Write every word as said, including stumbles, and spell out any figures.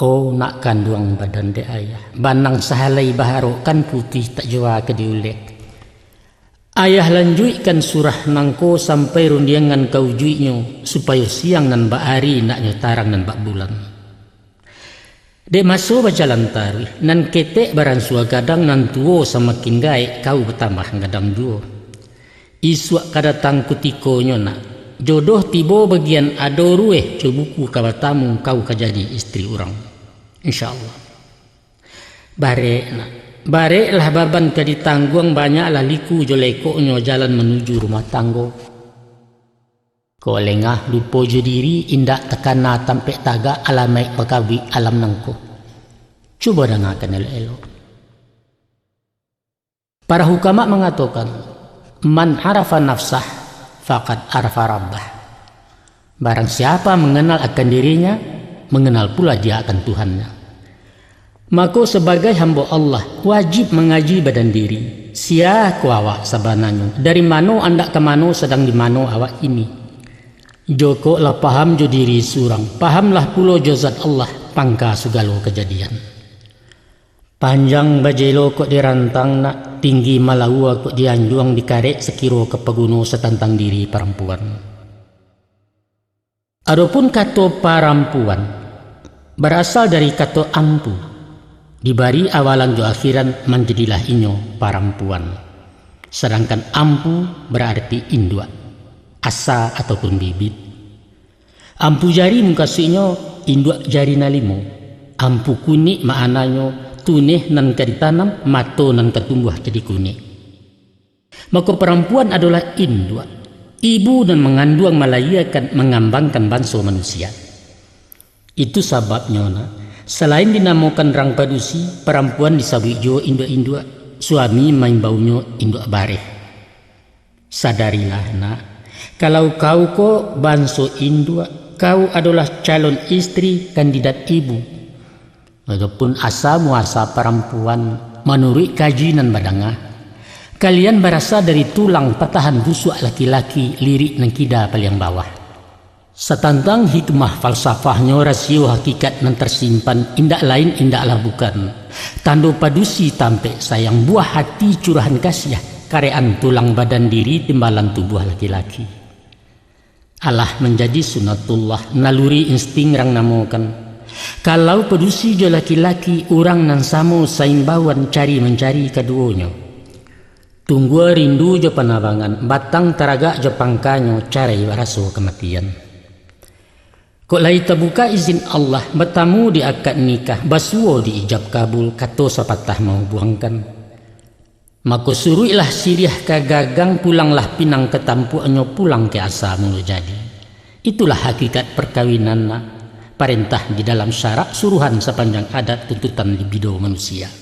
Oh, nak kanduang badan dek ayah, banang sahalai baharokkan putih tak jua ka diulek. Ayah lanjuikkan surah nangko sampai rundiangan ka ujuiknyo, supayo siang nan bak ari, naknyo tarang nan bak bulan. Dek maso bajalan taruih, nan ketek baransua gadang, nan tuo samakin gaek, kau batambah gadang juo. Isuak ka datang kutikonyo nak, jodoh tibo bagian ado rueh, jo buku ka batamu, kau ka jadi istri urang. Insya Allah. Barek nak, bareklah baban ka ditangguang, banyaklah liku jo lekoknyo jalan manuju rumah tanggo. Kok lengah lupo jo diri, indak takana tampek tagak, alamaik bakabuik alam nangko. Cubo dangakan elok-elok. Para hukama mangatokan, "Man arafa nafsah, faqad arafa rabbah." Barang siapa manganal akan dirinya, manganal pula dia akan Tuhannya. Mako, sabagai hambo Allah, wajib mangaji badan diri. Sia ko awak sabananyo? Dari mano andak ka mano, sadang di mano awak kini? Jokok lah paham jo diri surang, pahamlah pulo jo zat Allah, pangka sagalo kajadian. Panjang bajelo kok dirantang nak, tinggi malaua kok dianjuang, dikarek sakiro ka paguno satantang diri parampuan. Adopun kato parampuan, barasal dari kato ampu, dibari awalan jo akhiran, manjadilah inyo parampuan. Sadangkan ampu bararti induak, asa ataupun bibit. Ampu jari mukasuiknyo induak jari nan limo. Ampu kunik ma'ananyo tuneh nan ka ditanam, mato nan ka tumbuah jadi kunik. Mako, parampuan adolah induak, ibu nan manganduang, malayiakan, mangambangkan banso manusia. Itu sababnyo, nak, salain dinamokan rang padusi, parampuan disabuik juo induak-induak, suami maimbaunyo induak bareh. Sadarilah, nak, kalau kau ko banso induak, kau adolah calon istri, kandidat ibu. Adopun asa muasa parampuan, manuruik kaji nan badanga, kalian barasa dari tulang patahan busuak laki-laki, lirik nan kida paliang bawah. Satantang hikmah falsafahnyo, rasio hakikat nan tarsimpan, indak lain indaklah bukan, tando padusi tampek sayang, buah hati curahan kasiah, karekan tulang badan diri, timbalan tubuah laki-laki. Alah manjadi sunatullah, naluri insting rang namokan. Kalau padusi jo laki-laki, urang nan samo saimbauan, cari mancari kaduonyo. Tunggua rindu jo panabangan, batang taragak jo pangkanyo, carai baraso kamatian. Kok lai tabuka izin Allah, batamu di akad nikah, basuo di ijab kabul, kato sapatah mahubuangkan. Mako, suruiklah siriah ka gagang, pulanglah pinang ka tampuaknyo, pulang ka asa mulo jadi. Itulah hakikat parkawinan, nak, parentah di dalam syarak, suruhan sapanjang adat, tuntutan libido manusia.